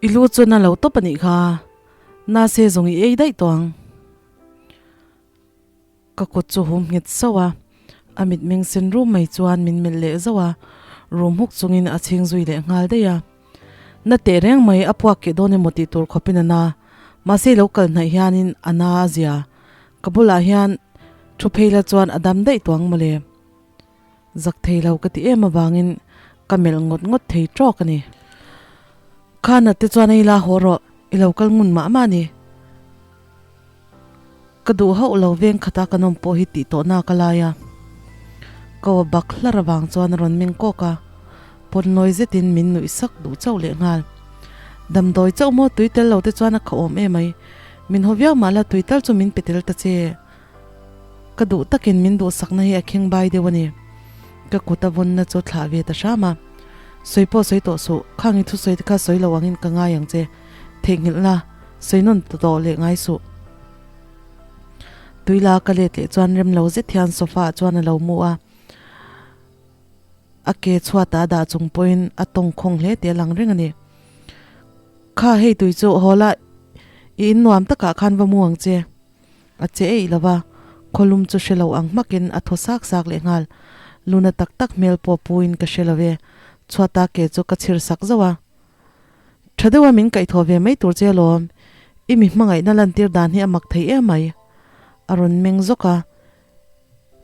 I lu chu na lo tawp a nih kha, na se zawng i ei daih tawh ang. Ka kut chu hum nghet sauh a, a mitmeng sen rum mai chuan min melh leh zauh a, rum huk chungin a chhing zui leh nghal daih a. Na teh reng mai a puak keh dawn emaw tih tur khawpin a na, mahse lo kal hnaih hianin a na a zia. Ka bulah hian thu phei la chuan a dam daih tuang mawle. Zak thei lo ka ti em avangin ka melh ngawt ngawt thei tawk a ni. Kha nat te chuan ei la haw rawh, i lo kal ngun mah mah a ni. Ka duh hauh lo veng khata kan awm pawh hi tih tawh nak a lai a. Ko a bak hlar avang chuan a rawn meng kawk a, pawnlawi zetin min nuih sak duh chauh leh nghal. Damdawi chauh maw tui tel lo te chuan a khawhawm em mai. Min haw viau mah la tui tal chu min pe tel ta che. Ka duh takin min duhsakna hi a kheng bai deuh a ni. Ka kut a vawnna chu thlah ve ta hram a. Sawi pawh sawi tawh suh, khang i thusawi te kha sawi lo angin ka ngai ang che. Theihnghilh la, sawi nawn ta tawh leh ngai suh. Tuila ka let leh chuan rem lo zet hian sofa ah chuan a lo mu a. A ke chhuatah a dah chung pawhin a tawng khawng hle tih a lang reng a ni. Kha hei tui chu haw la, i in nuam takah khan va mu ang che. A che eih lo va, khawlum chu hre lo ang hmakin a thaw sak sak leh nghal. Luna tak tak hmel pawh puin ka hre lo e, chhuata ke chu ka chhir sak zauh a. Tha deuha min kaihthawh ve mai tur che alawm, i mi hmangaihna lantir dan hi a mak thei em mai. A rawn meng zawk a,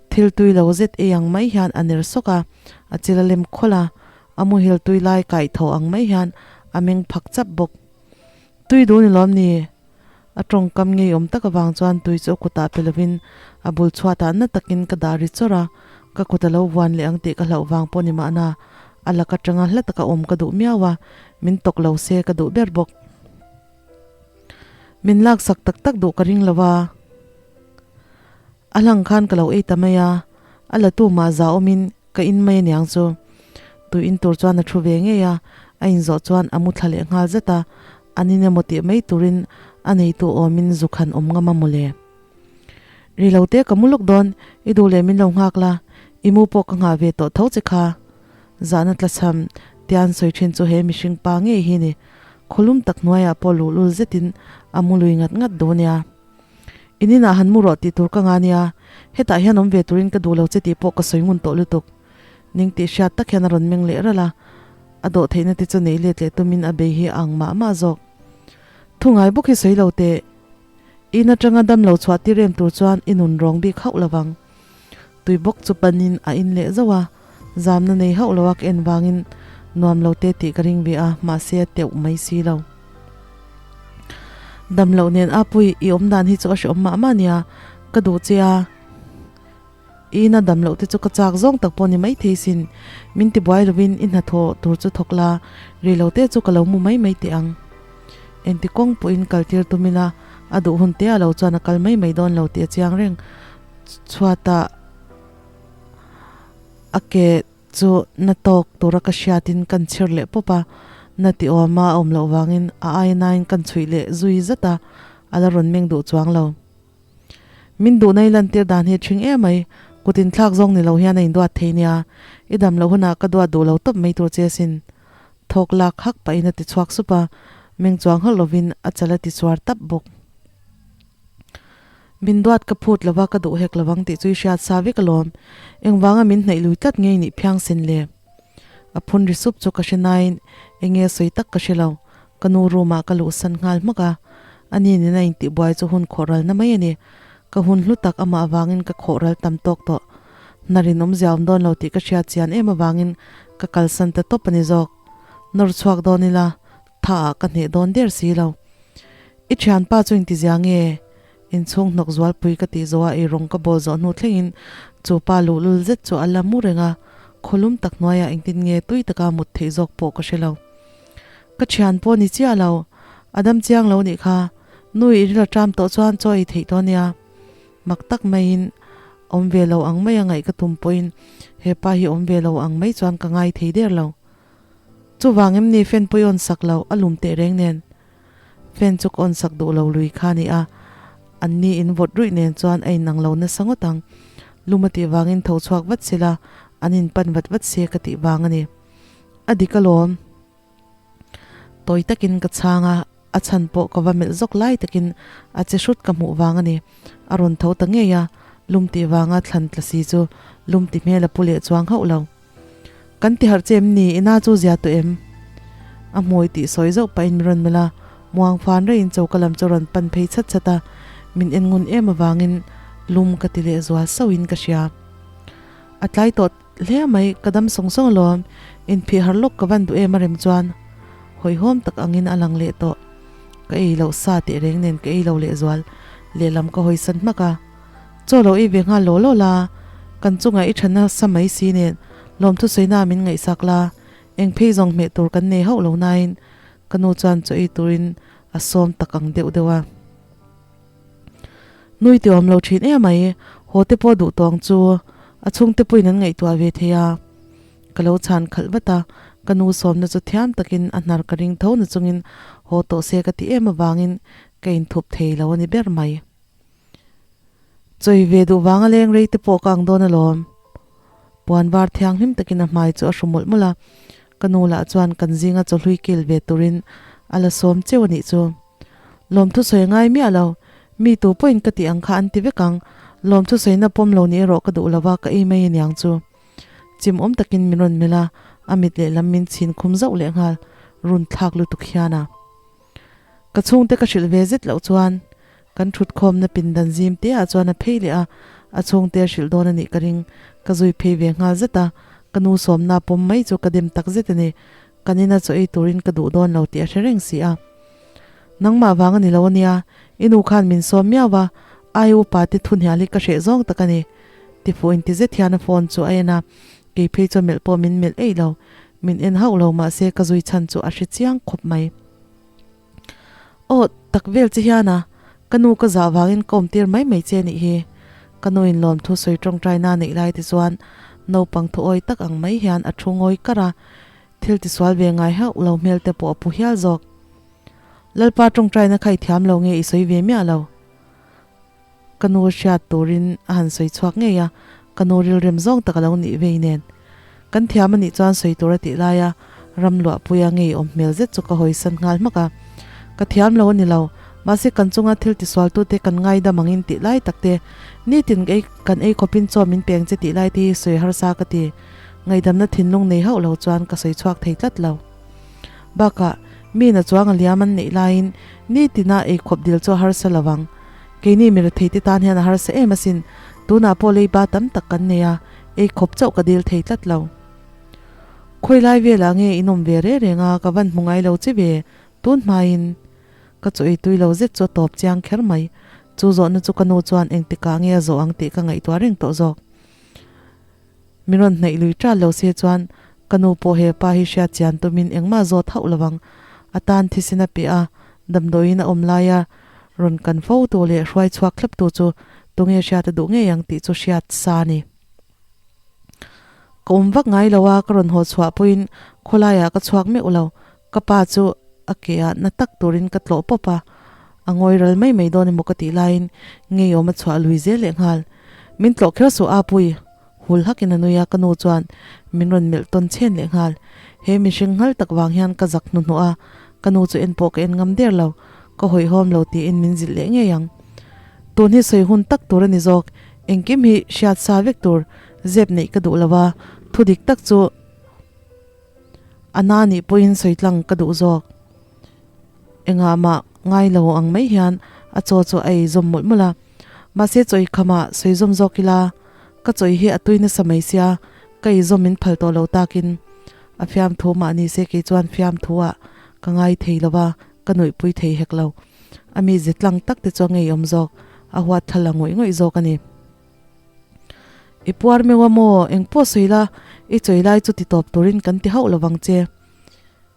thil tui lo zet ei ang mai hian a ner sawk a, a chil a lem khawlh a, a muhil tui lai kaihthawh ang mai hian a meng phak chap bawk. Tui duh ni lawm ni? A tawngkam ngeiawm tak avang chuan tui chu a kutah pe lovin a bul chhuatah na takin ka dah ri chawrh a, ka kut a lo vuan leh ang tih ka hlauh vang pawh ni mahna a lak atanga hla taka awm ka duh miau a, min tawk lo se ka duh ber bawk. Min laksak tak tak duh ka ring lo a, a hlang khan ka lo ei ta mai a, a la tu mah za awmin ka in mai aniang chu. Tui in tur chuan a thu ve ngei a, a inzawh chuan a mu thla leh nghal zet a, An in emaw tih mai turin a neitu awmin zuk han awm ngam a mawle. Ri lo te ka mu lawk dawn, i duh leh min lo nghak la, i mu pawh ka nghah ve tawh tho che kha. Zahna tlachham tia an sawi thin chu he mihring pa ngei hi ni. Khawlum tak hnuaiah pawh luhlul zetin a mu lui ngat ngat duh nia. In inah han mu rawh tih tur ka ngah nia, hetah hian awm ve turin ka duh lo che tih pawh ka sawi ngun tawh lutuk. Ning tih hriat tak hian a rawn meng leh ralh a. A dawh theihna te chu neih let leh tumin a bei hi a ang mah mah zawk. Thu ngai bawk hi sawi lo teh. In atanga dam lo chhuah tir em tur chuan i nun rawng bik hauh lo vang. Tui bawk chu panin a in leh zauh a, zamna nei hauh lo a ka en vangin nuam lo te tih ka ring ve a, mahse a teuh mai si lo. Dam loh nen a pui i awm dan hi chu a hreawm mah mah nia, ka duh che a. Ina dam loh te chu ka chak zawng tak pawh ni maithei sin. Min ti buai lovin i hnathawh tur chu thawk la, ri lo te chu ka lo mu mai mai teh ang. Engti kawng pawhin kal tir tum ila, a duh hun te a lo chuan a kal mai mai dawn lo tih a chiang reng. Chhuatah a ke chu na tawk tura ka hriatin kan chhir leh pawp a, na ti awma a awm loh vangin a ainain kan chhuih leh zui zat a, a la rawn meng duh chuang lo. Min duhna i lantir dan hi a ṭhing em mai, kut inthlak zawng ni lo hian a induat thei nia, i dam loh hunah ka duat duh lo tawp mai tur che asin. Thawk lak hak pahin a ti chhuak sup a, meng chuang hauh lovin a chal a ti chuar tap bawk. Min duat ka phut lova ka duh hek lovang tih chu i hriat sa vek alawm, engvanga min hnaih lui tlat ngei nih phiang sin le. A phun ri sup chu ka hre nain enge a sawi tak ka hre lo, Ka nu room ah ka luhsan nghal hmak a, ani nena intihbuai chu hun khawh ralna mai a ni. Ka hun hlu tak amah avangin ka khawh ral tam tawk tawh. Hnar in awmzia awm dawn lo tih ka hriat chian em avangin ka kalsan ta tawp a ni zawk. Nawr chhuak dawn ila, tha ah ka hneh dawn der si lo. I thianpa chu intizia nge? Inchhung hnawk zualpui ka tih zawh a eirawng ka bawl zawh hnu thlengin chu pa luhlul zet chu a la mu reng a, khawlum tak hnuaiah engtin nge tui taka mut theih zawk pawh ka hre lo. Ka thian pawh ni chiah lo, a dam chiang lo nih kha, nu i ril a ṭam tawh chuan chaw ei theih tawh ania. Mak tak maiin awm ve lo ang mai a ngaih ka tum pawhin he pa hi awm ve lo ang mai chuan ka ngai thei der lo. Chuvang em ni fan pawh i awn sak lo, a lum teh reng nen. Fan chu ka awn sak duh lo lui kha ni a, an ni in vawt ruih nen chuan a inang lo nasa ngawt ang. Lum a tih vangin tho chhuak vat sila, an inpan vat vat se ka tih vang a ni. A dik alawm. Tawi takin ka chhang a, a chhan pawh ka va melh zawk lai takin a che hrut ka hmuh vang a ni. A rawn tho ta ngei a, lum tih vanga thlan tla si chu lum ti hmel a pu leh chuang hauh lo. Kan ti harh che em ni? I na chu zia tawh em? A hmui tih sawi zauh pahin min rawn melh a, muang fan raiin choka lam chu a rawn pan phei chhat chhat a, min en ngun em avangin lum ka ti leh zual sauhin ka hria. A tlai tawh hle mai, ka dam sawng sawng alawm, inphih har lawk ka van duh em a rem chuan hawihhawm tak angin a lang leh tawh. Ka ei loh sa teh reng nen ka ei lo leh zual, lehlam ka hawisan hmak a. Chaw lo ei ve nghal law law la, kan chungah i tha nasa mai si nen lawmthu sawina min ngaihsak la, eng phei zawng hmeh tur kan nei hauh lo nain ka nu chuan chaw ei turin a sawm tak ang deuh deuh a. Nui ti awm lo thin em mai, haw te pawh duh tawng chu a chhungte pawhin an ngaihtuah ve thei a. Ka lo chhan khalh vat a, ka nu sawmna chu thiam takin a hnar ka ring tho na chungin haw tawh se ka ti em avangin ka inthup thei lo a ni ber mai. Chawi ve duh vanga leng rei te pawh ka ang dawn alawm. Puan var thianghlim takin a hmai chu a hru mawlh mawlh a, ka nu lah chuan kan zinga chawhlui kil ve turin a la sawm cheu a nih chu. Lawmthu sawi a ngai miah lo, mi tu pawhin ka tih ang kha an ti vek ang, lawmthu sawina pawm lo ni erawh ka duh lo va ka ei mai aniang chu. Chim awm takin min rawn melh a, a mit lehlam min chhin khum zauh lehnghal, run thlak lutuk hian a. Ka chhungte ka hrilh ve zet loh chuan kan thutkhawmna pindan zim te ah chuan a phei leh a, a chhungte a hrilh dawn a nih ka ring. Ka zui phei ve nghal zet a, ka nu sawmna pawm mai chu ka dem tak zet a ni. Kan ina chaw ei turin ka duh dawn lo tih a hre reng si a. Nangmah vang a ni lo ania, i nu khan min sawm miau va, ai upa te thu hnial hi ka hreh zawng tak a ni. Tifuh inti zet hian a phone chu a en a, kei phei chuan melh pawh min melh eih lo. Min en hauh lo mahse ka zui chhan chu a hre chiang khawp mai. Aw tak vel che hian a, ka nu ka zah vangin ka awm tir mai mai che nih hi. Ka nu in lawmthu sawi tawngtai na neih lai te chuan naupang thu awi tak ang mai hian a thu ngawi kar a, thil tisual ve ngai hauh lo hmel te pawh a pu hial zawk. Lalpa tawngtaina kha i thiam lo nge i sawi ve miah lo. Ka nu hriat turin a han sawi chhuak ngei a, ka nu rilrem zawng tak a lo nih vei nen. Kan thiam a nih chuan sawi tur a tih laia ram luahpuia ngei awm hmel zet chu ka hawisan nghal hmak a. Ka thiam lo a ni lo, mahse kan chunga thil tisualtute kan ngaidam angin tih lai tak te, nitin ei kan ei khawpin chaw min peng che tih lai te hi sawi harsa ka ti. Ngaihdamna thinlung nei hauh lo chuan ka sawi chhuak thei tlat lo. Bakah, mi na chuang a liam an neih laiin nitina ei khawp dil chu a harsa lo ang. Keini mi retheite tan hian a harsa em asin, tunah pawh leiba tam tak kan nei a, ei khawp chauh ka dil thei tlat lo. Khawi lai velah nge in awm ve reng reng a, ka van hmu ngai lo che ve, tun hmain ka chaw ei tui lo zet chu a tawp chiang kher mai. Chu zawhna chu ka nu chuan engtikah nge a zawh ang tih ka ngaihtuah reng tawh zawk. Mi rawn hnaih lui ṭal lo se chuan ka nu pawh he pa hi hriat chian tumin engmah zawt hauh lo ang. A tan thisen a pe a, damdawiin a awm laia rawn kan fo tu leh hruai chhuak thlap tu chu tunge hriat a duh ngei ang tih chu hriat sa a ni. Ka awm vak ngai lo a, ka rawn haw chhuah pawhin khawlaiah ka chhuak meuh lo. Ka pa chu a ke ah na tak turin ka tlawh pawp a, a ngawi ral mai mai dawn emaw ka tih laiin ngeiawm a chhuah lui zel leh nghal. Min tlawh kher suh a pui! Hul hakin a nui a, ka nu chuan min rawn melh tawn chhen leh nghal. He mihring nghal tak vang hian ka zak hnuhnawh a, ka nu chu en pawh ka en ngam der lo, ka hawihhawm lo tiin min zilh leh ngei ang. Tun hi sawi hun tak tur a ni zawk, engkim hi hriat sa vek tur zep neih ka duh lo a, thu dik tak chu a na nih pawhin sawi tlang ka duh zawk. Engah mah ngai lo ang mai hian a chaw chu a ei zawm mawlh mawlh a, mahse chaw i khamah sawi zawm zawk ila, Ka chawi hi a tui nasa mai sia, ka izawm min phal tawh lo takin a fiamthu mah ni se kei chuan fiamthu ah ka ngai thei lo va, ka nuihpui thei hek lo. A mi ze tlang tak te chu a ngeiawm zawk, a huat thla la ngawih ngawih zawk a ni. I puar meuh a maw, engpawh sawi la, i chawi lai chu ti tawp turin kan ti hauh lovang che.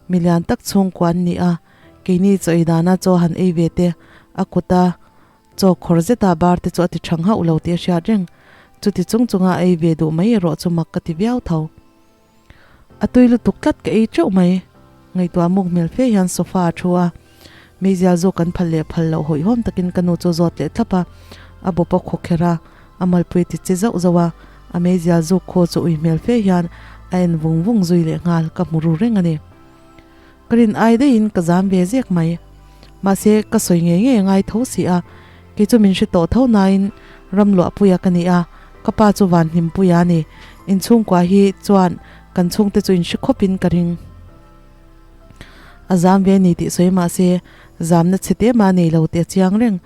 Mi lian tak chhungkua an ni a, keini chawi dana chaw han ei ve te, a kuta Chaw khawr zeta bar te chu a ti thang hauh lo tih a hriat reng. Chuti chung chunga a ei ve duh mai erawh chu mak ka ti viau tho. A tui lutuk tlat ka ei teuh mai. Ngaihtuah muk hmel fe hian sofa a thu a. Meizial zu kan phal leh phal loh hawihhawm takin ka nu chu zawt leh thlap a. A bawp a khaw kher a, a malpui ti che zauh zauh a. A meizial zuk khaw chu ui hmel fe hian a en vung vung zui leh nghal ka hmu ru reng a ni. Ka rin ai daihin ka zam ve zek mai. Mahse, ka sawi ngei ngei a ngai tho si a, kei chu min hre tawh tho nain ram luahpuia ka ni a, ka pa chu van hlimpuia a ni. Inchhungkua hi chuan kan chhungte chu inhre khawpin ka ring. A zam ve ni tih sawi mahse, zamna chhe te mah nei lo tih a chiang reng.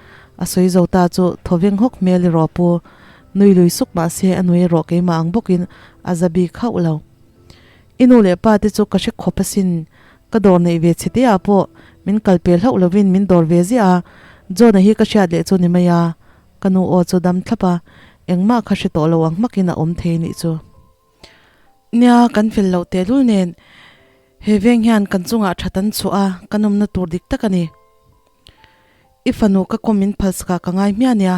A sawi zo ta chu thawveng hawk hmel erawh pu nui lui suk mahse a nui erawh keimah ang bawkin a za bik hauh lo. I nu leh pa te chu ka hre khawp asin, ka dawr neih ve chhe te ah pawh min kal pel hauh lovin min dawr ve ziah a, John-a hi ka hriat leh chu ni mai a, ka nu aw chu dam thlap a, engmah kha hre tawh lo ang hmakin a awm thei nih chu. Nia, kan fel loh tehlul nen he veng hian kan chungah that an chhuah a, ka nawmna tur dik tak a ni. I fanu ka kawm min phalsakah ka ngai hmiah nia,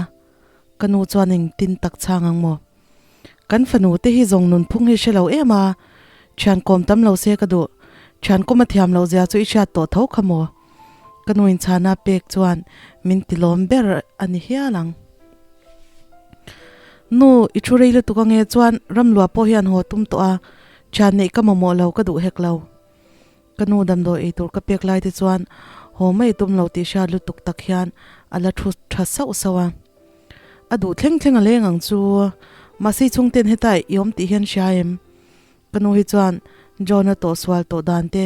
ka nu chuan engtin tak chhang ang maw? Kan fanu te hi zawng nunphung hi hre lo em a, thian kawm tam lo se ka duh, thian kawm a thiam loh zia chu i hriat tawh tho kha maw? Ka nu inchhana pek chuan min ti lawm ber a ni hial ang. Nu, i thu rei lutuk ange chuan ramluah pawh hian haw tum tawh a, thian neih ka mamawh lo ka duh hek lo. Ka nu damdawi ei tur ka pek lai te chuan haw mai tum lo tih hriat lutuk tak hian a la thu tha sauh sauh a. A duh thleng thleng a leng ang chu. Mahse chhungten heta i awm tih hian hria em? Ka nu hi chuan John-a tawh sual tawh dan te,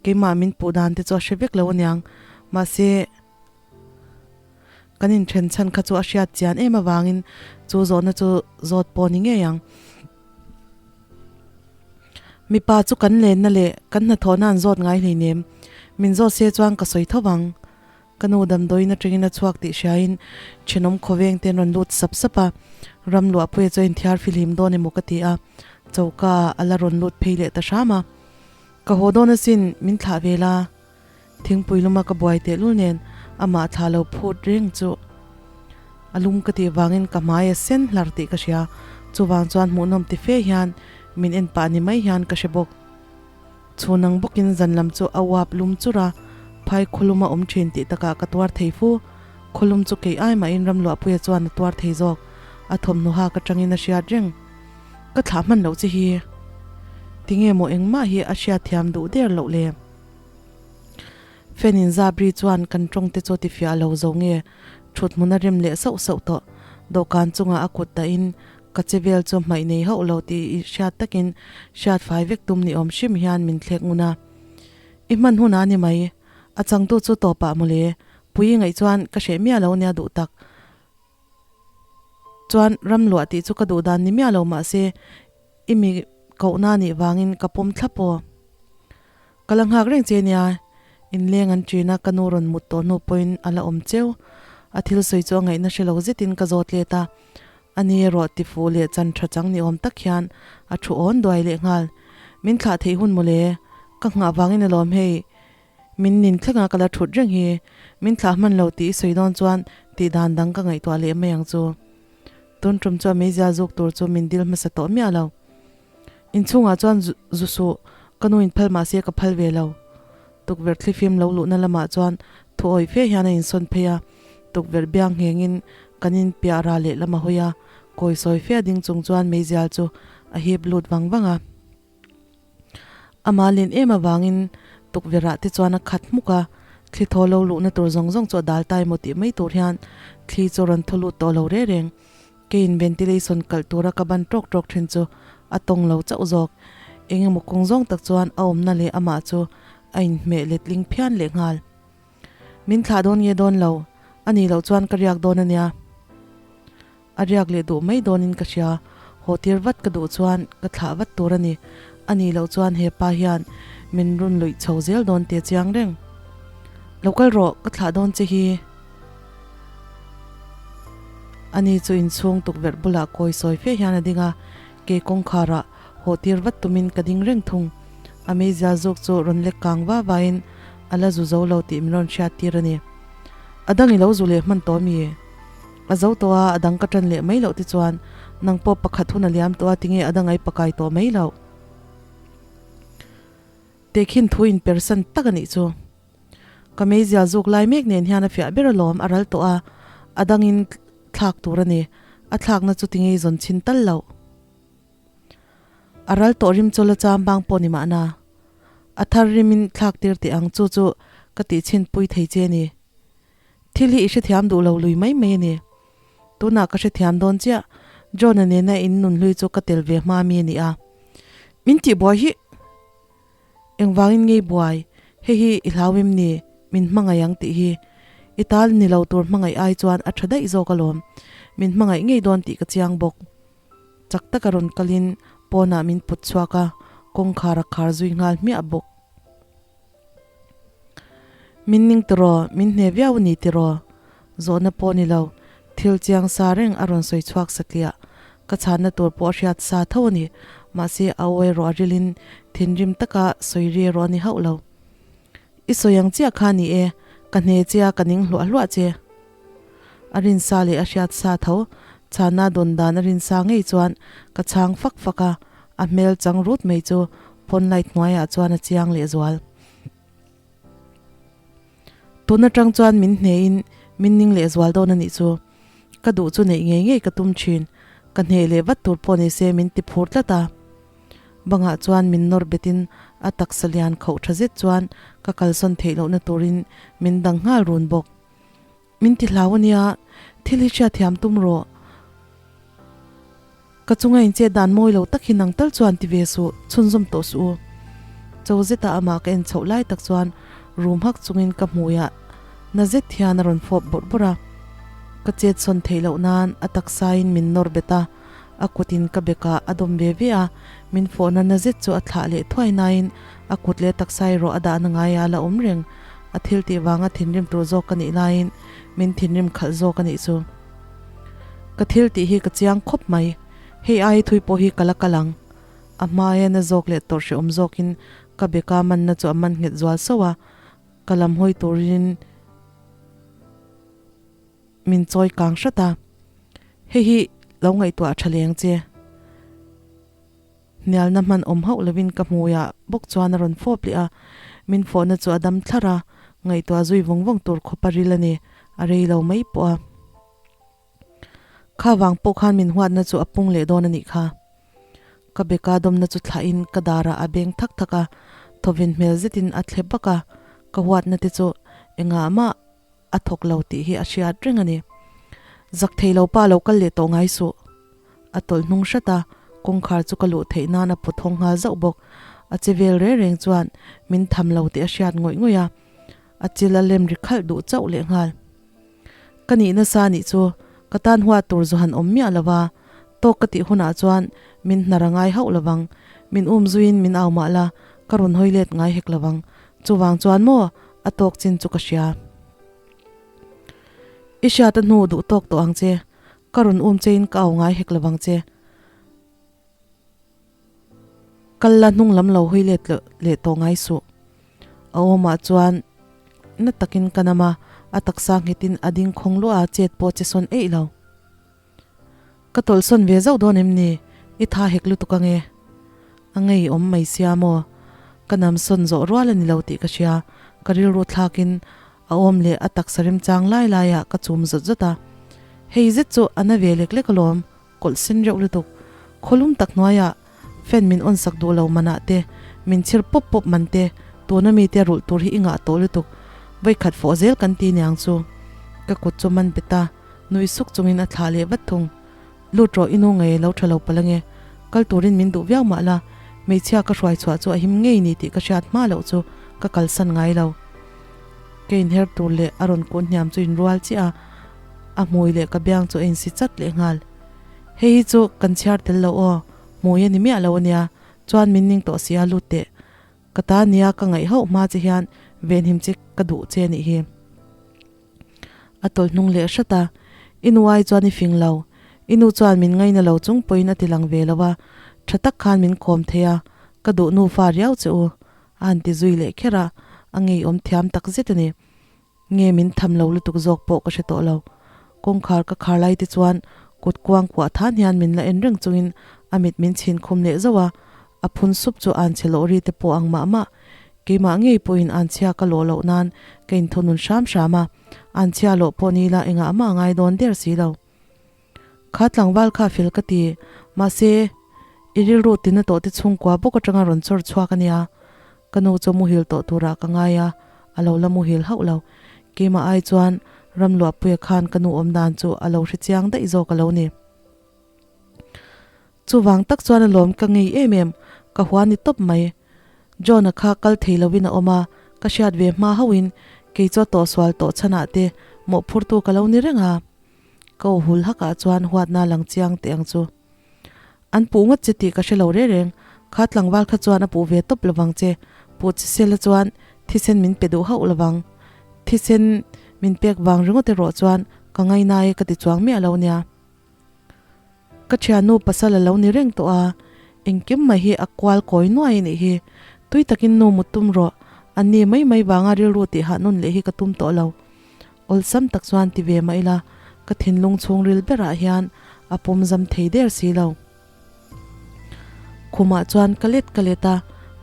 keimah min puh dan te chu a hre vek lo aniang. Mahse kan inthen chhan kha chu a hriat chian em avangin chu zawhna chu zawt pawh ni ngei ang. Mipa chu kan lenna leh kan hnathawhna an zawt ngai hleinem. Min zawt se chuan ka sawi tho vang. Ka nu damdawiin atangin a chhuak tih hriain thenawm khawveng te an rawn lut sap sap a, ram luahpuia chu a inthiar fihlim dawn emaw ka ti a, choka ah a la rawn lut phei leh ta hram a. Ka haw dawn asin, min thlah ve la. Thingpui luma ka buai tehlul nen amah thlah lo phut reng chu a lum ka tih vangin ka hmai a sen hlar tih ka hria, chuvang chuan hmuhnawm ti fe hian min en pah ni mai hian ka hre bawk. Chhun ang bawkin zan lam chu a uap lum chur a, phai khawlum a awm thin tih takah ka tuar thei fu. Khawlum chu kei ai mahin Ramluahpuia chuan a tuar thei zawk. A thawmhnaw hak atangin a hriat reng. Ka thlah hman loh che hi. Tinge maw engmah hi a hriatthiam duh der loh le? Fan in zap ri chuan kan tawng te chu tifiah lo zo nge thut hmun a rem leh sauh sauh tawh. Dawhkan chungah a kut dahin ka che vel chu hmaih nei hauh lo tih i hriat takin hriat fai vek tum ni awm hrim hian min thlek ngun a. I hman hun a ni mai. A changtu chu tawpah mawle. Pui i ngaih chuan ka hreh miah lo nia duh tak. Chuan ram luah tih chu ka duh dan ni miah lo mahse i mi kohna nih vangin ka pawm thlap aw. Ka la nghak reng che nia, inleng an ṭin a ka nu rawn mut tawh hnu pawhin a la awm cheu. A thil sawi chu a ngaihna hre lo zetin ka zawt let a, ani erawh tifuh leh chan ṭha chang ni awm tak hian a thu awn duai leh nghal. Min thlah theih hun mawle, ka nghah vangin alawm hei. Min nin thleng a ka la thut reng hi, min thlah hman lo tih i sawi dawn chuan tih dan dang ka ngaihtuah leh mai ang chu. Tun tum chuan meizia zuk tur chu min dil hmasa tawh miah lo. Inchhungah chuan zu suh, ka nu in phal mah se ka phal ve lo. Tukverh thlifim lo luhna lamah chuan thu awih fe hian a insawn phei a, tukverh biang nghengin kan inpiah ra leh lam a hawi a, kawi sawi fe a ding chung chuan meizial chu a hip lut vang vang a. Amah len em avangin tukverh ah te chuan a khat hmuk a, thli thaw lo luhna tur zawng zawng chu a dal ta emaw tih mai tur hian thli chu a rawn thaw lut tawh lo reng reng. Keiin ventilation kalh tura ka ban tawk tawk thin chu a tawng lo chauh zawk. Eng emaw kawng zawng tak chuan a awmna leh amah chu a inhmeh letling phian leh nghal. Min thlah dawn nge dawn lo, a nih loh chuan ka riak dawn a nia. A riak leh duh mai dawnin ka hria, haw tir vat ka duh chuan ka thlah vat tur a ni. A nih loh chuan he pa hian min run luih chho zel dawn tih a chiang reng. Lo kal rawh, ka thlah dawn che hi. Ani chu inchhung tukverh bulah kawi sawi fe hian a ding a, kei kawngkharah haw tir vat tumin ka ding reng thung. A meizia zawk chu rawn lek kang va vain a la zu zo lo tih min rawn hriat tir a ni. A dang i lo zu leh hman tawh mi? A zo tawh a, a dang ka tan leh mai loh te chuan nang pawh pakhat hun a liam tawh a tinge a dang ai pakai tawh mai loh. Tehkhin thu in persan tak a nih chu. Ka meizia zuk lai mek nen hian a fiah ber alawm a ral tawh a, a dangin thlak tur a ni. A thlakna chu tinge i zawn chhin tal loh. A ral tawh rim chawl a cham bang pawh ni mahna. A thar rimin thlak tir teh ang chu chu ka tih chhin pui thei che ni. Thil hi i hrethiam duh lo lui mai mai a ni. Tunah ka hrethiam dawn chiah, John-a nena in nun hlui chu ka tel ve hma mi a ni a. Min tih buai hi! Engvangin ngei buai? Hei hi i hlau em ni? Min hmangaih ang tih hi. I tal ni lo tur hmangaih ai chuan a tha daih zawk alawm. Min hmangaih ngei dawn tih ka chiang bawk. Chak taka rawn kalin pawnah min put chhuak a, kawngkhar a khar zui nghal hmiah bawk. Min ning tiraw? Min hne viau a ni tiraw? Zawhna pawh ni lo, thil chiang sa reng a rawn sawi chhuak satliah. Ka chhanna tur pawh a hriat sa tho a ni. Mahse, a aw erawh a rilin thinrim taka sawi ri erawh a ni hauh lo. I sawi ang chiah kha ni e, ka hne che a, ka ning hluah hluah che. A rinsa leh a hriat sa tho, chhanna dawn dan a rinsa ngei chuan ka chhang fak fak a, a hmel chang rut mai chu phone light hnuaiah chuan a chiang lehzual. Tun atang chuan min hnehin min ning lehzual dawn a nih chu. Ka duh chu neih ngei ngei ka tum thin, ka hneh leh vat tur pawh ni se min ti phur tlat a. Bangah chuan min nawr betin a taksa lian khauh tha zet chuan ka kalsawn theih lohna turin min dang nghal run bawk. Min ti hlau a nia, thil hi hriatthiam tum rawh. Ka chunga in chet dan mawi lo tak hi nang tal chuan ti ve suh, chhunzawm tawh suh u. Cho zeta amah ka en chhoh lai tak chuan rum hak chungin ka hmuiah na zet hian a rawn fawp bawrh bawrh a. Ka chet sawn theih loh nan a taksain min nawr bet a, a kutin ka bekah a dawm ve ve a, min fawhna na zet chu a thlah leh thuai nain a kut leh taksa erawh a dahna ngaia a la awm reng. A thil tih vanga thinrim tur zawk ka nih laiin min thinrim khalh zawk a nih chu. Ka thil tih hi ka chiang khawp mai. Hei ai thui pawh hi ka la kal ang. A hmaia na zawk leh tawrh hrehawm zawkin ka beka manna chu a man nghet zual sauh a, ka lam hawi turin min chawi kang hrat a. Hei hi lo ngaihtuah tha leng che. Hnialna hman awm hauh lovin ka hmuiah bawk chuan a rawn fawp leh a, min fawhna chu a dam thlarh a, ngaihtuah zui vawng vawng tur khawp a ril a ni, a rei lo mai pawh a. Kha vang pawh khan min huatna chu a pung leh dawn a nih kha. Ka beka dawmna chu thlahin ka darah a beng thak thak a, thawven hmel zetin a thle bak a, ka huatna te chu engah mah a thawk lo tih hi a hriat reng a ni. Zak thei lo pa lo kal leh tawh ngai suh. A tawlh hnung hrat a, kawngkhar chu ka luh theih nan a pawt hawng nghal zauh bawk. A che vel reng reng chuan min tham lo tih a hriat ngawih ngawih a, a chil a lem ri khalh duh chauh leh nghal. Ka nih nasa nih chu ka tan huat tur zu han awm miah lo va, tawk ka tih hunah chuan min hnar a ngai hauh lo vang. Min um zuiin min au mah la, ka rawn hawi let ngai hek lo vang. Chuvang chuan maw a tawk chin chu ka hria. I hriat a hnu duh tawk tawh ang che, ka rawn um chein ka au ngai hek lovang che. Kal la hnung lam lo hawi let leh tawh ngai suh. A awmah chuan na takin ka nam a, a taksa nghetin a ding khawng luah a, chet pawh che sawn eih lo. Ka tawlhsawn ve zauh dawn em ni? I tha hek lutuk ange. A ngei awm mai sia maw? Ka namsawn zawh rual a ni lo tih ka hria. Ka rilru thlakin a awm leh a taksa remchang lai laiah ka chum zawt zawt a. Hei zet chu a na ve lek lek alawm, kawlh sen reuh lutuk. Khawlum tak hnuaiah fan min on sak duh lo manah te, min chhir pawp pawp man te, tuna mite rulh tur hi i ngah tawh lutuk. Vawikhat fawh zel kan ti niang chu. Ka kut chu man bet a. Nui suk chungin a thlah leh vat thung. Lut rawh i nu ngei lo tha lo palh ange. Kal turin min duh viau mah la, hmeichhia ka hruai chhuah chu a him ngei ni tih ka hriat hma loh chu ka kalsan ngai lo. Ka inher tur leh a rawn kun hniam chu inrual chiah a, a hmui leh ka biang chu a insi chat leh nghal. Hei hi chu kan chhiar tel lo aw, hmui a ni miah lo ania, chuan min ning tawh si a lut teh. Ka ta nia ka ngaih hauh hma che hian venhim che ka duh che anih hi. A tawlh hnung leh hrat a, I nu ai chuan i fing lo. I nu chuan min ngaina lo chung pawhin a ti lang ve lo a, tha tak khan min kawm thei a, ka duh nufa riau che u, a han ti zui leh kher a, a ngeiawm thiam tak zet a ni. Nge min tham lo lutuk zawk pawh ka hre tawh lo. Kawngkhar ka khar lai te chuan kut kuang kuah than hian min la en reng chungin a mit min chhin khum leh zauh a, a phun sup chu an chhe lawh ri te pawh ang mah mah. Keimah ngei pawhin anchhia ka lawh loh nan ka inthunun hram hram a, anchhia lawh pawh ni ila engah mah a ngai dawn der si lo. Kha tlangval kha fel ka ti, mahse i rilru tina tawh te chhungkua bawk atanga rawn chawr chhuak a nia. Ka nu chu muhil tawh turah ka ngai a, a lo la muhil hauh lo. Keimah ai chuan Ramluahpuia khan ka nu awm dan chu a lo hre chiang daih zawk a lo ni. Chuvang tak chuan a lawm ka ngei em em, ka hua ni tawp mai. John-a kha kal thei lovin a awm a, ka hriat ve hma hauhin kei chu a tawhsual tawh chhanah te mawhphurtu ka lo ni reng a. Ka aw hul hakah chuan huatna lang chiang teh ang chu. An puh ngawt che tih ka hre lo reng reng, kha tlangval kha chuan a puh ve tawp lovang che, puh che sela chuan thisen min pe duh hauh lovang. Thisen min pek vang ringawt erawh chuan ka ngainai ka ti chuang miah lo nia. Ka thiannu pasal a lo ni reng tawh a, engkim mai hi a kual kawi nuai a nih hi. Tui takin nu mut tum rawh, an ni mai mai vanga rilru tih hah nun leh hi ka tum tawh lo. Awlsam tak chuan ti ve mah ila, ka thinlung chhungril berah hian a pawm zam thei der si lo. Khumah chuan ka let ka let a,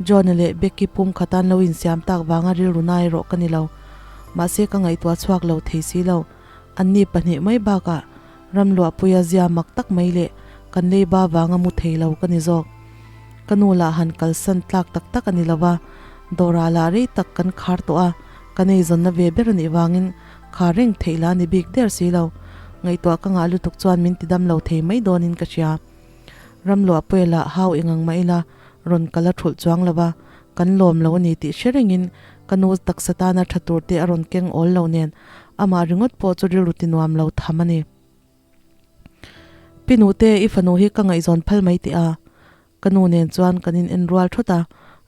John-a leh Becky pum khatan lo insiam tak vanga rilru na erawh ka ni lo. Mahse ka ngaihtuah chhuak lo thei si lo. Anni pahnih mai bakah Ramluahpuia zia mak tak mai leh kan leiba vanga mu thei lo ka ni zawk. Ka nu lah han kalsan tlak tak tak a ni lo va, dawrah lah rei tak kan khar tawh a, kan eizawnna ve ber a nih vangin khar reng theih lah a ni bik der si lo. Ngaihtuah ka ngah lutuk chuan min tidam lo thei mai dawnin ka hria. Ramluahpuia lah hau engang mah ila rawn kal a thulh chuang lo va, kan lawm lo a ni tih hre rengin ka nu taksa tana tha tur te a rawn keng awl lo nen amah ringawt pawh chu rilru ti nuam lo tham a ni. Pi nute i fanu hi ka ngaihzawn phal mai teh a, ka nu nen chuan kan in en rual thawt a,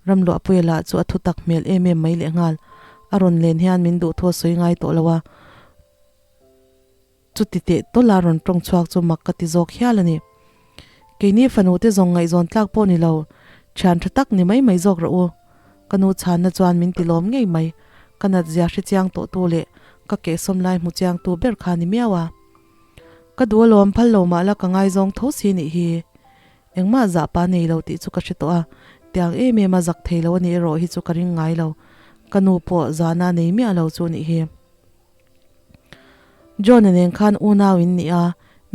Ramluahpuia lah chu a thu tak hmel em em mai lehnghal, a rawn len hian min duh thu a sawi ngai tawh lo a, Chuti teh tawlh a rawn tawng chhuak chu mak ka ti zawk hial a ni. Keini fanu te zawng ngaihzawn tlak pawh ni lo, thian tha tak ni mai mai zawk rawh u. Ka nu chhanna chuan min ti lawm ngei mai, ka nat zia hre chiang tawh tu leh ka kehsawm lai hmu chiang tu ber kha ni miau a. Ka duh alawm phal lo mah la ka ngaizawng tho si nih hi. Engmah zah pa nei lo tih chu ka hre tawh a, tiang em em a zak thei lo a nih erawh hi chu ka ring ngai lo. Ka nu pawh zahna nei miah lo chu nih hi. John-a nen khan unau in ni a,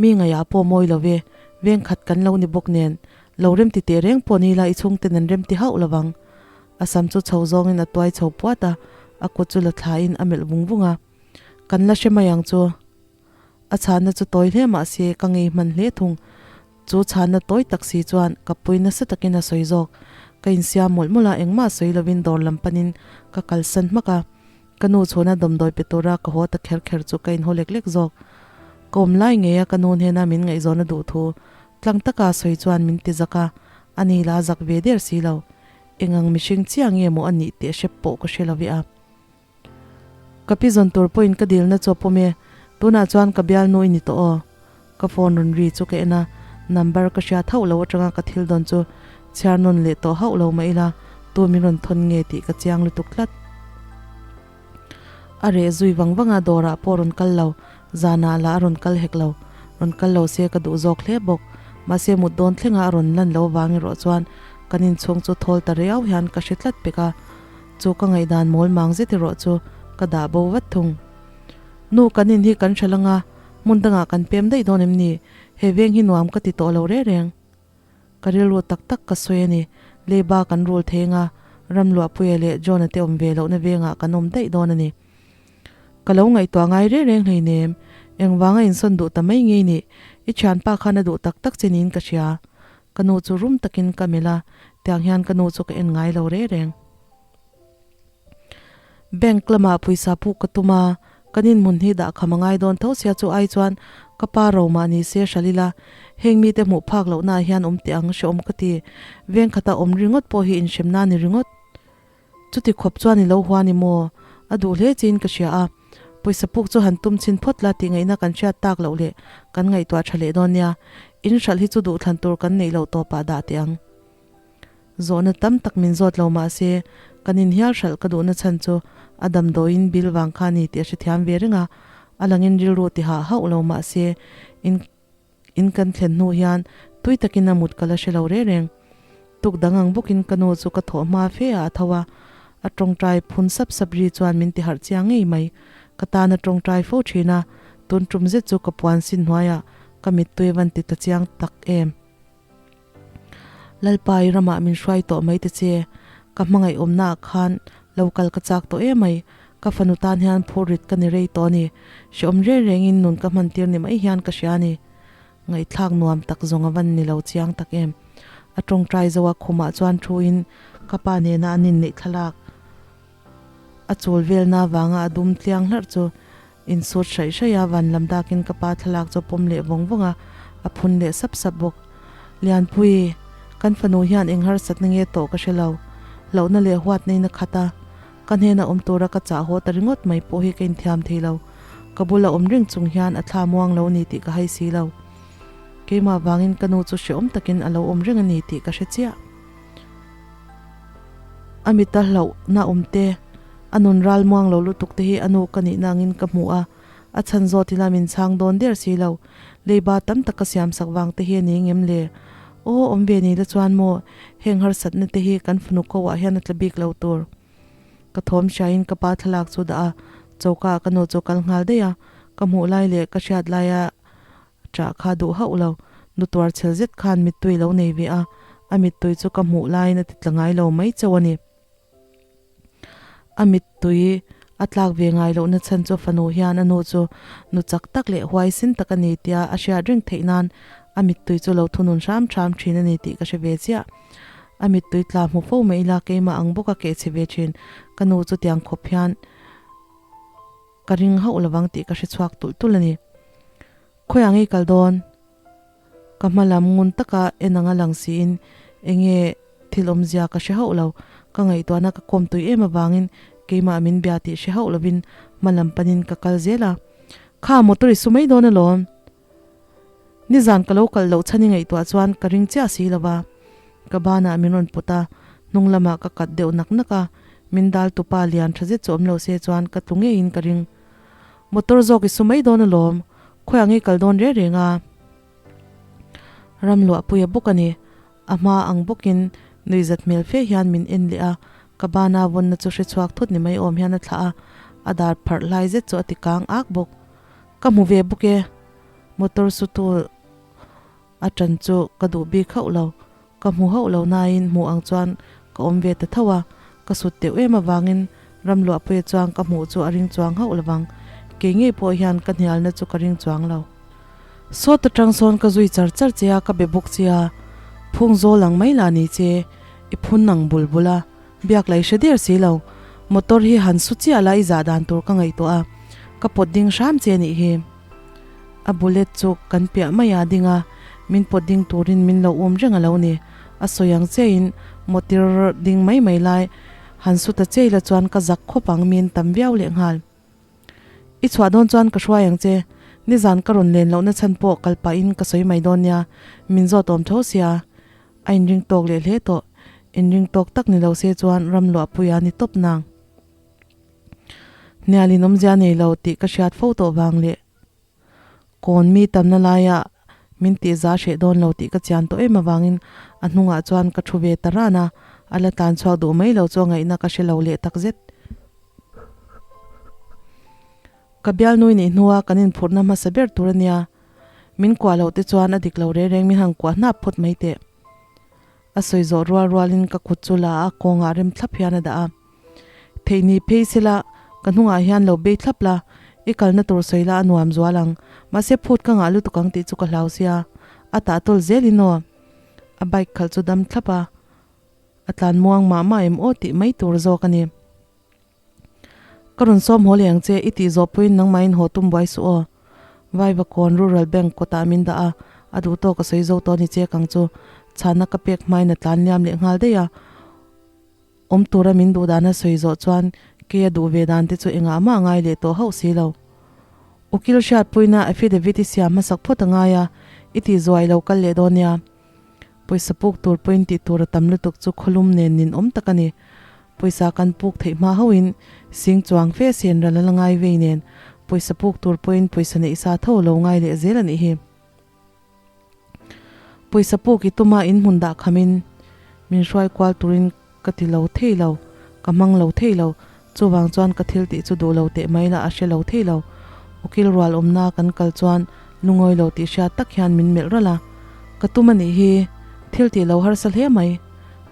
mi ngaihah pawh mawi lo ve, veng khat kan lo ni bawk nen, lo remti teh reng pawh ni ila i chhungten an remti hauh lo vang. A sam chu chho zawngin a tuai chho puat a, a kut chu la thlain a melh vung vung a. Kan la hre mai ang chu. A chhanna chu tawi hle mah se ka ngei hman hle thung. Chu chhanna tawi tak si chuan ka pui nasa takin a sawi zawk. Ka insiam mawlh mawlh a, engmah sawi lovin dawr lam panin ka kalsan hmak a. Ka nu chhuna dawmdawi pe tura ka haw ta kher kher chu ka inhaw lek lek zawk. Ka awm lai ngei a ka nu hnena min ngaihzawn a duh thu tlang taka sawi chuan min ti zak a, ani la zak ve der si lo. Engang mihring chiah nge maw a nih tih hrep pawh ka hre lo ve a. Ka pi zawn tur pawhin ka dilna chu a pawm e, tunah chuan ka bialnu i ni tawh aw. Ka phone rawn ri chu ka en a, number ka hriat hauh lo atanga ka thil dawn chu chhiar nawn leh tawh hauh lo mah ila tu min rawn thawn nge tih ka chiang lutuk tlat. A reh zui vang vang a, dawrah pawh rawn kal lo, zanah lah a rawn kal hek lo, rawn kal lo se ka duh zawk hle bawk. Mahse mut dawn thlenga a rawn lan lo vang erawh chuan kan inchhung chu thawl ta riau hian ka hre tlat pek a, chu ka ngaihdan mawl mang zet erawh chu ka dah bo vat thung. Nu kan in hi kan hre lang a, Hmun dangah kan pem daih dawn em ni? He veng hi nuam ka ti tawh lo reng reng. Ka rilru tak tak ka sawi a ni. Leiba kan rul thei anga Ramluahpuia leh John-a te awm ve lohna vengah kan awm daih dawn a ni. Ka lo ngaihtuah ngai reng reng hleinem. Engvanga insawn duh ta mai ngei nih? I thianpa khan a duh tak tak che niin ka hria. Ka nu chu rum takin ka melh a, tiang hian ka nu chu ka en ngai lo reng reng. Bank lamah pawisa puk ka tum a, kan inhmun hi dah kham a ngai dawn tho sia chu ai chuan ka pa ro mah ni se hral ila, heng mite hmuh phak lohna ah hian awm teh ang hrehawm ka ti, veng khata awm ringawt pawh hi inhremna a ni ringawt. Chuti khawp chuan i lo hua ni maw? A duh hle chiin ka hria a, pawisa puk chu han tum chhin phawt la tih ngaihna kan hriat tak loh leh kan ngaihtuah tha leh dawn nia, in hralh hi chu duhthlan tur kan neih loh tawpah dah teh ang. Zawhna tam tak min zawt lo mah se, kan inhial hralh ka duhna chhan chu a damdawiin bil vang kha a ni tih a hrethiam ve reng a, a langin rilru ti hah hauh lo mah se, in in kan thlen hnu hian tui takin a mut ka la hre lo reng reng. Tuk dang ang bawkin ka nu chu ka thawh hma fe ah a tho a, a tawngtai phun sap sap ri chuan min ti harh chiang ngei mai. Ka tan a tawngtai fo thin a, tun tum zet chu ka puan sin hnuaiah ka mittui a van ti ta chiang tak em. Lalpa i ramah min hruai tawh mai ta che. Ka hmangaih awmnaah khan lo kal ka chak tawh emai, ka fanu tan hian phurrit ka ni rei tawh a ni. Hrehawm reng rengin nun ka hman tir ni mai hian ka hria a ni. Ngaihthlak nuam tak zawng a van ni lo chiang tak em. A tawngtai zo a khumah chuan thu in ka pa nena an inneih thlalak a chul velna avanga a dum tliang hlarh chu insut hraih hraih a, van lam dakin ka pa thlalak chu a pawm leh vawng vawng a, a phun leh sap sap bawk. Lianpui, kan fanu hian eng harsatna nge tawh ka hre lo. Hlauhna leh huatna in a khat a, ka hnena awm tura ka chah haw ta ringawt mai pawh hi ka inthiam thei lo. Ka bula awm reng chung hian a thla muang lo ni tih ka hai si lo. Keimah vangin ka nu chu hrehawm takin a lo awm reng a ni tih ka hre chiah. A mita hlauhna awm te, a nun ral muang lo lutuk te hi a nu ka nihna angin ka hmu a, a chhan zawt ila min chhang dawn der si lo. Leiba tam tak ka siam sak vang te hi a ni ngem le? Aw, awm ve ni la chuan maw, heng harsatna te hi kan fanu ko ah hian a tla bik lo tur. Ka thawm hriain ka pa thlalak chu dah a, choka ah ka nu chu kal nghal daih a, ka hmuh lai leh ka hriat laia ṭah kha duh hauh lo. Nu tuar chhel zet khan mittui lo nei ve a, a mittui chu ka hmuh laiin a ti tla ngai lo mai chauh a ni. A mittui a tlak ve ngai lohna chhan chu fanu hian a nu chu nu chak tak leh huaisin tak a ni tia a hriat reng theih nan a mittui chu lo thunun hram hram thin a ni tih ka hre ve chiah. A mittui tla hmu fo mai ila keimah ang bawk a kehchhe ve thin. Ka nu chu tiang khawp hian ka ring hauh lovang tih ka hre chhuak tulh tulh a ni. Khawiah ngei kal dawn? Ka hma lam ngun taka en anga lang siin enge thil awmzia ka hre hauh lo. Ka ngaihtuahna ka kawm tui em avangin keimah min bia tih hre hauh lovin hma lam panin ka kal zel a. Kha motor i su mai dawn alawm. Nizan ka lo kalh loh chhan i ngaihtuah chuan ka ring chiah si lo va. Ka banah min rawn put a, hnung lamah ka kat deuh nak nak a, min dal tupa lian tha zet chu awm lo se chuan ka tlu ngeiin ka ring. Motor zawk i su mai dawn alawm, khawiah ngei kal dawn reng reng a. Ram luahpui a bawk a ni. A hma ang bawkin nuihzat hmel fe hian min en leh a, ka bana vawnna chu hre chhuak thut ni mai awm hian a thlah a, a dar pharh hlai zet chu a ti kang ak bawk. Ka hmu ve bawk e. Motor sutu a ṭan chu ka duh bik hauh lo. Ka hmu hauh lo nain hmuh ang chuan ka awm ve ta tho a, ka sut teuh em avangin Ramluahpuia chuan ka hmuh chu a ring chuang hauh lovang. Kei ngei pawh hian ka hnialna chu ka ring chuang lo. Sawt atang sawn ka zui char char che a, ka be bawk che a, phung zawl ang mai lah ni che, i phun ang bul bul a, biak la i hre der si lo. Motor hi han su chiah la i zah dan tur ka ngaihtuah a, ka pawt ding hram che nih hi. A bullet chu kan piah mai a ding a, min pawt ding turin min lo um reng a lo ni. A sawi ang chein motor ding mai mai lai han su ta chei la chuan ka zak khawp ang min tam viau leh nghal. I chhuah dawn chuan ka hruai ang che, nizan ka rawn len lohna chhan pawh kal pahin ka sawi mai dawn nia, min zawt awm tho sia. A inring tawk leh hle tawh, inring tawk tak ni lo se chuan ram luahpuia ni tawp nang. Hnialin awmzia nei lo tih ka hriat fo tawh vang leh kawn mi tamna laia min tih za hreh dawn lo tih ka chian tawh em avangin a hnungah chuan ka thu ve ta ran a, a la tlan chhuak duh mai lo chu a ngaihna ka hre lo leh tak zet. Ka bialnui nih hnua kan inphurhna hmasa ber tur a nia, min kuah loh te chuan a dik lo reng reng min han kuah hnap phawt mai teh. A sawi zawh rual rualin ka kut chu la a kawngah rem thlap hian a dah a. Theih ni phei sela, ka hnungah hian lo bei thlap la, i kalna tur sawi la a nuam zual ang. Mahse phut ka ngah lutuk ang tih chu ka hlau sia. A tah tawl zel in aw. A bike khalh chu dam thlap a, a tlan muang mah mah em aw tih mai tur zawk a ni. Ka rawn sawm haw leh ang che, i tih zawh pawhin nangmahin haw tum buai suh aw. Vaivakawn Rural Bank kawtah min dah a, a duh tawk a sawi zo tawh a ni che kang chu. Chhanna ka pek hmain a tlan liam leh nghal daih a. Awm tura min duh dana sawi zawh chuan kei a duh ve dan te chu engah mah a ngai leh tawh hauh si lo. Ukil hriatpuina affidavit i siam hmasak phawt a ngai a, i tih zuai lo kal leh dawn nia. Pawisa puk tur pawhin tih tur a tam lutuk chu khawlum nen nin awm tak a ni. Pawisa kan puk theih hma hauhin sing chuang fe sen ral a la ngai vei nen pawisa puk tur pawhin pawisa neih sa tho lo ngai leh zel a nih hi. Pawisa puk i tuma in hmun dah khamin min hruai kual turin ka ti lo thei lo, ka hmang lo thei lo. Chuvang chuan ka thil tih chu duh lo teh mai la a hre lo thei lo. Ukil rual awmna kan kal chuan lungawi lo tih hriat tak hian min melh ralh a. Ka tum a nih hi, thil tih lo harsa hle mai.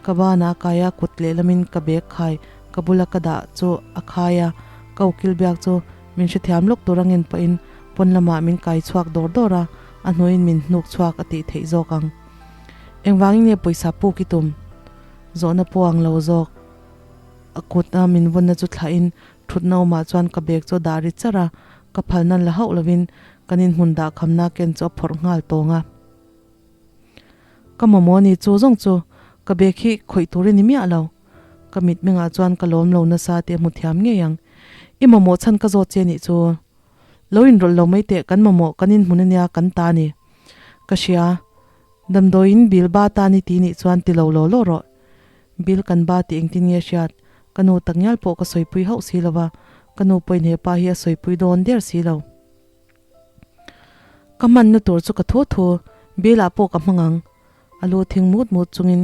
Ka banah kaia kut lehlamin ka bag khai ka bula ka dah chu a khai a, ka ukil biak chu min hrethiam lawk tur angin pawhin pawn lamah min kai chhuak dawr dawr a, a hnuaiin min hnuk chhuak a tih theih zawk ang. Engvangin nge pawisa puk i tum? Zawhna pawh ang lo zawk. A kut a min vawnna chu thlahin thutna awmah chuan ka bag chu a dah ri char a, ka phalna la hauh lovin kan inhmun dah khamna ken chu a phawrh nghal tawng a. Ka mamawh ni chu zawng chu ka bag hi khawih tur i ni miah lo. Ka mitmengah chuan ka lawm lo nasa tih a hmu thiam ngei ang. I mamawh chhan ka zawt che nih chu. Lo inrawlh lo mai teh kan mamawh kan inhmun ania kan ta a ni. Ka hria. Damdawiin bill ba ta ni ti nih chuan ti lo law law rawh. Bill kan ba tih engtin nge hriat? Ka nu takngial pawh ka sawipui hauh si lo va, ka nu pawhin he pa hi a sawipui dawn der si lo. Ka hmanna tur chu ka thu thu, bill ah pawh ka hmang ang. A lu thing mut mut chungin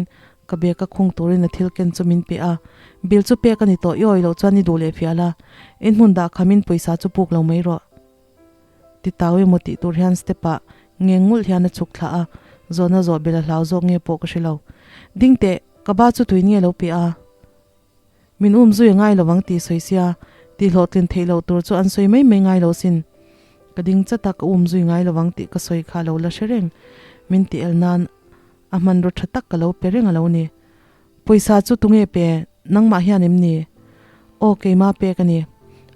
ka bag a khung turin a thil ken chu min pe a, bill chu pek a ni tawh i awih loh chuan i duh leh fiah la, inhmun dah khamin pawisa chu puk lo mai rawh. Ti tau emaw tih tur hian step ah ngeng ngulh hian a chhuk thlah a, zawhna zawh bel a hlau zawk nge pawh ka hre lo. Ding teh, ka ba chu tuin nge lo pe a? Min um zui a ngai lo ang tih sawi sia, tih hlawhtlin theih loh tur chu an sawi mai mai ngai lo sin. Ka ding chat a, ka um zui ngai lo ang tih ka sawi kha lo la hre reng. Min ti el nan a hmanraw tha tak ka lo pe reng a lo ni. Pawisa chu tunge pe, nangmah hian em ni? Aw keimah pek a ni.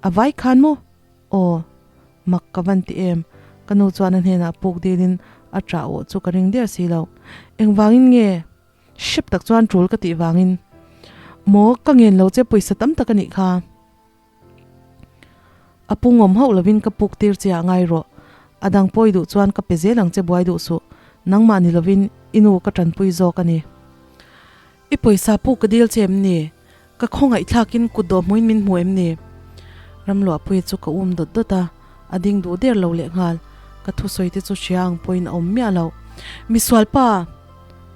A vai khan maw? Aw, mak ka van ti em? Ka nu chuan a hnenah puk dilin a ṭah awh chu ka ring der si lo. Engvangin nge? Hrep tak chuan ṭul ka tih vangin. Maw, ka ngen lo che pawisa tam tak a nih kha. A pungawm hauh lovin ka puk tir che ah ngai rawh. A dang pawi duh chuan ka pe zel ang che buai duh suh. Nangmah ni lovin i nu ka ṭanpui zawk a ni. I pawisa puk ka dil che em ni? Ka khawngaihthlakin kut dawh hmuin min hmu em ni? Ramluahpuia chu ka um dawt dawt a, a ding duh der lo lehnghal. Ka thusawi te chu hria ang pawhin a awm miah lo. Misual pa!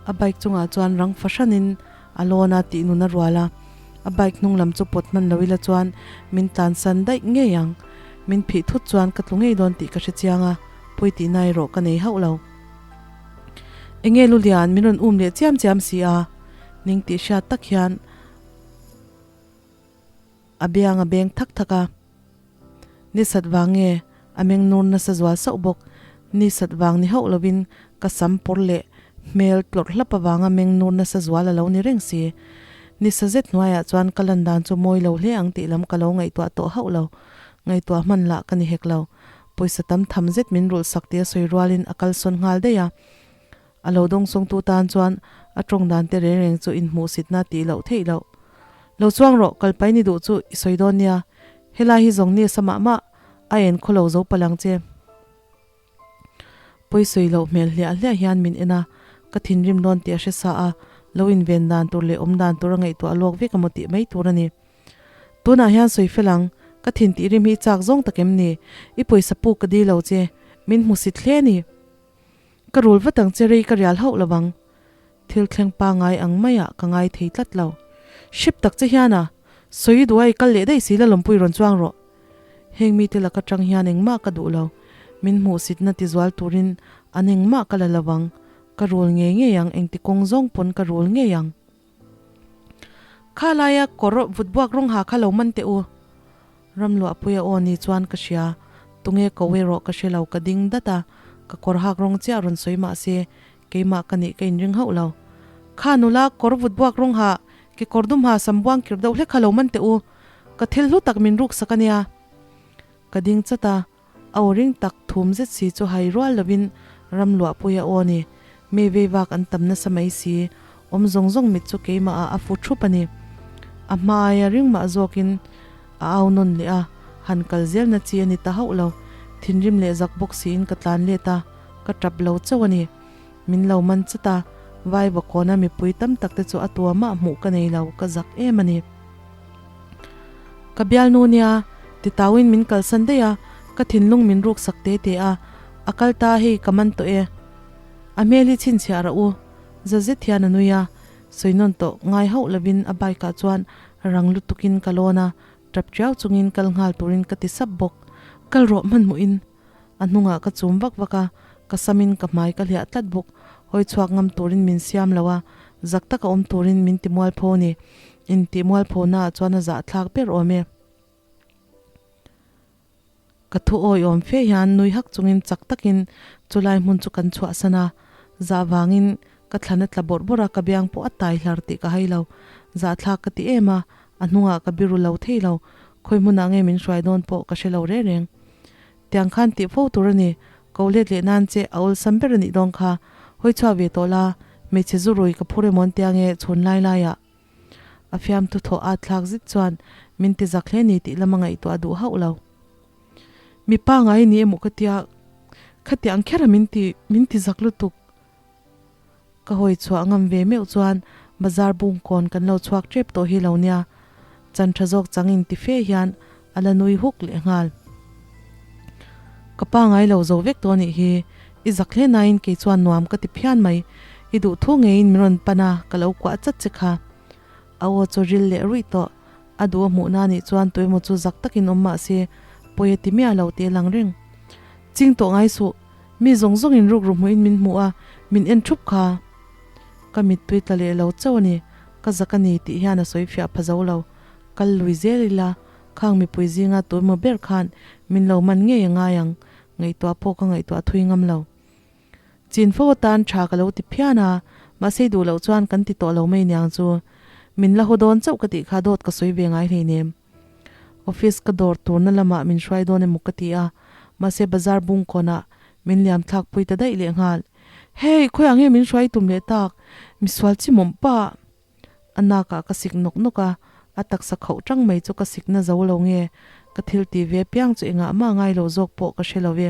A bike chungah chuan rang fahranin a lawn a tih nun a rual a. A bike hnung lam chu pawt hman lo ila chuan min tlansan daih ngei ang. Min phih thut chuan ka tlu ngei dawn tih ka hre chiang a, pawi tihna erawh ka nei hauh lo. Enge Lulian min rawn um leh chiam chiam si a, ning tih hriat tak hian a biang a beng thak thak a. Ni sat vang nge a meng nur nasa zual sauh bawk. Ni sat vang ni hauh lovin ka sam pawr leh hmel tlawrh hlap avanga meng nur nasa zual a lo ni reng si. Ni sa zet hnuaiah chuan ka lan dan chu mawi lo hle ang tih lam ka lo ngaihtuah tawh hauh lo. Ngaihtuah hman lah ka ni hek lo. Pawisa tam tham zet min rulh sak tih a sawi rualin a kalsawn nghal daih a. A lo dawngsawngtu tan chuan a tawng dan te reng reng chu inhmuhsitna tih loh theih loh. Lo chuang rawh, kalpai ni duh chu i sawi dawn nia. Helai hi zawng ni sa mah mah, a en khaw lo zo palh ang che. Pawi sawi loh hmel hliah hliah hian min en a, ka thinrim dawn tih a hre sa a, lo inven dan tur leh awm dan tur a ngaihtuah lawk vek emaw tih mai tur a ni. Tunah hian sawi fel ang, ka thin tih rim hi i chak zawng tak em ni? I pawisa puk ka dil lo che, min hmusit hle a ni. Ka rul vat ang che rei ka rial hauh lo ang. Thil thleng pangai ang maiah ka ngai thei tlat lo. Hrep tak che hian a, sawi i duh a i kal leh daih si la lawmpui rawn chuang rawh. Heng mite laka tang hian engmah ka duh lo, min hmuhsitna tizual turin an engmah ka la lo ang, ka rul ngei ngei ang engti kawng zawng pawn ka rul ngei ang. Kha laia kawr vut buak rawng ha kha lo man teh u. Ramluahpuia aw ni chuan ka hria, tunge ko erawh ka hre lo ka ding dat a, ka kawr hak rawng chiah rawn sawi mah se keimah ka nih ka inring hauh lo. Kha nula kawr vut buak rawng ha, kekawr dum ha sam buang kir deuh hlek kha lo man teh u, ka thil hlu tak min ruk sak a nia. Ka ding chat a, A aw ring tak thum zet si chu hai rual lovin ram luahpui a aw ni. Mi vei vak an tam nasa mai si, awm zawng zawng mit chu keimah ah a fu thup a ni. A hma aia ring mah zawkin a au nawn leh a, han kal zel na chi a ni ta hauh lo. Thinrim leh zak bawk siin ka tlan let a, ka tap lo chauh a ni. Min lo man chat a, vai vakawna mipui tam tak te chu a tua mah hmuh ka nei lo, ka zak em a ni. Ka bialnu nia, ti tauin min kalsan daih a, ka thinlung min ruk sak te te a, a kal ta hei ka man tawh e. A hmel hi chhinchhiah rah u, za zet hian a nui a, sawi nawn tawh ngai hauh lovin a bike ah chuan rang lutukin ka lawn a, tap tiau chungin kal nghal turin ka ti sap bawk. Kal rawh hmanhmawhin a hnungah ka chum vak vak a, ka samin ka hmai ka hliah tlat bawk, hawi chhuak ngam turin min siam lo a, Zak taka awm turin min ti mualpho a ni. Intih mualphona ah chuan a zahthlak ber awm e. Ka thu awiawm fe hian nui hak chungin chak takin chulai hmun chu kan chhuahsan a, zah vangin ka thlan a tla bawrh bawrh a, ka biang pawh a tai hlar tih ka hai lo. Zahthlak ka ti em a, a hnungah ka biru lo thei lo, khawi hmunah nge min hruai dawn pawh ka hre lo reng reng. Tiang khan tih fo tur a ni, ko let leh nan che a awlsam ber a nih dawn kha, hawi chhuak ve tawh la, hmeichhe zu rui ka phur emawn tia nge chhun lai laiah. A fiamthu thawh at thlak zet chuan min ti zak hle ni tih lama ngaihtuah duh hauh lo. Mi pangai ni emaw ka tia, khati ang kher a min ti, min ti zak lutuk. Ka hawi chhuah ngam ve meuh chuan bazar bung kawn kan lo chhuak tep tawh hi lo nia, chan tha zawk chang in ti fe hian a la nui huk leh nghal. Ka pangai lo zo vek tawh nih hi, i zak hle nain kei chuan nuam ka ti phian mai, i duh thu ngeiin min rawn pan a, ka lo kuah chat che kha. A aw chu ril leh ruih tawh, a duh a hmuh na nih chuan tuemaw chu zak takin awm mah se pawi a ti miah lo tih a lang reng. Ching tawh ngai suh, mi zawng zawngin rukru hmuhin min hmuh a, min en thup kha. Ka mittui tla leh lo chauh a ni, ka zak a ni tih hian a sawi fiah pha zo lo. Kal lui zel ila, khang mipui zinga tuemaw ber khan min lo man ngei a ngai ang, ngaihtuah pawh ka ngaihtuah thui ngam lo. Chin fo atan tha ka lo ti phian a, mahse i duh loh chuan kan ti tawh lo mai niang chu. Min la haw dawn chauh ka tih kha dawt ka sawi ve ngai hleinem. Office ka dawr turna lamah min hruai dawn emaw ka ti a, mahse bazar bung kawnah min liam thlak pui ta daih lehnghal. Hey, khawiah nge min hruai tum leh tak? Misual chimawm pa! A nakah ka sik nawk nawk a, a taksa khauh tang mai chu ka sikna zo lo nge, ka thil tih ve piang chu engah mah ngai lo zawk pawh ka hre lo ve.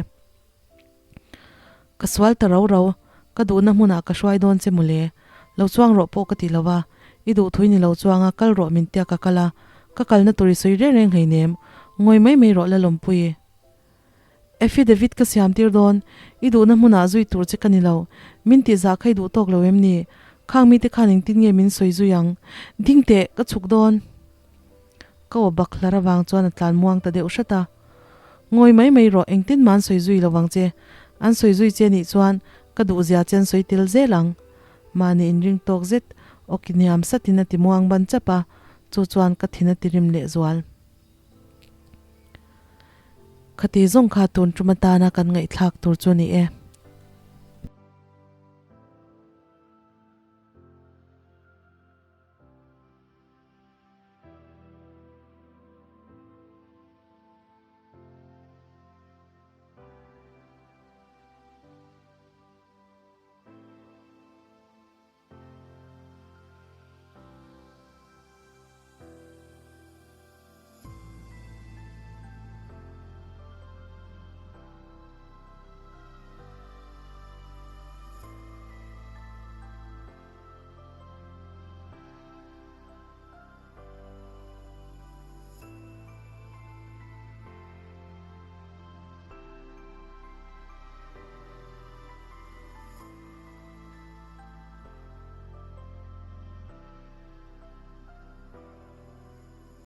Ka sual ta ro ro, ka duhna hmunah ka hruai dawn che mawle, lo chuang rawh pawh ka ti lo va, i duh thui ni lo chuang a, kal rawh min tia ka kal a, ka kalna tur i sawi reng reng hleinem, ngawi mai mai rawh la lawmpui. Affidavit ka siam tir dawn, i duhna hmunah zui tur che ka ni lo, min tih zah kha i duh tawk lo em ni? Khang mite khan engtin nge min sawi zui ang? Ding teh, ka chhuk dawn. Ka aw bak hlar avang chuan a tlan muang ta deuh hrat a. Ngawi mai mai rawh, engtin mah an sawi zui lo vang che. An sawi zui che nih chuan ka duh zia che an sawi tel zel ang. Mahni inring tawk zet, awki hniam satin a ti muang ban chap a, chu chuan ka thin a ti rim lehzual. Khati zawng kha tun tum atana kan ngaihthlak tur chu a ni e.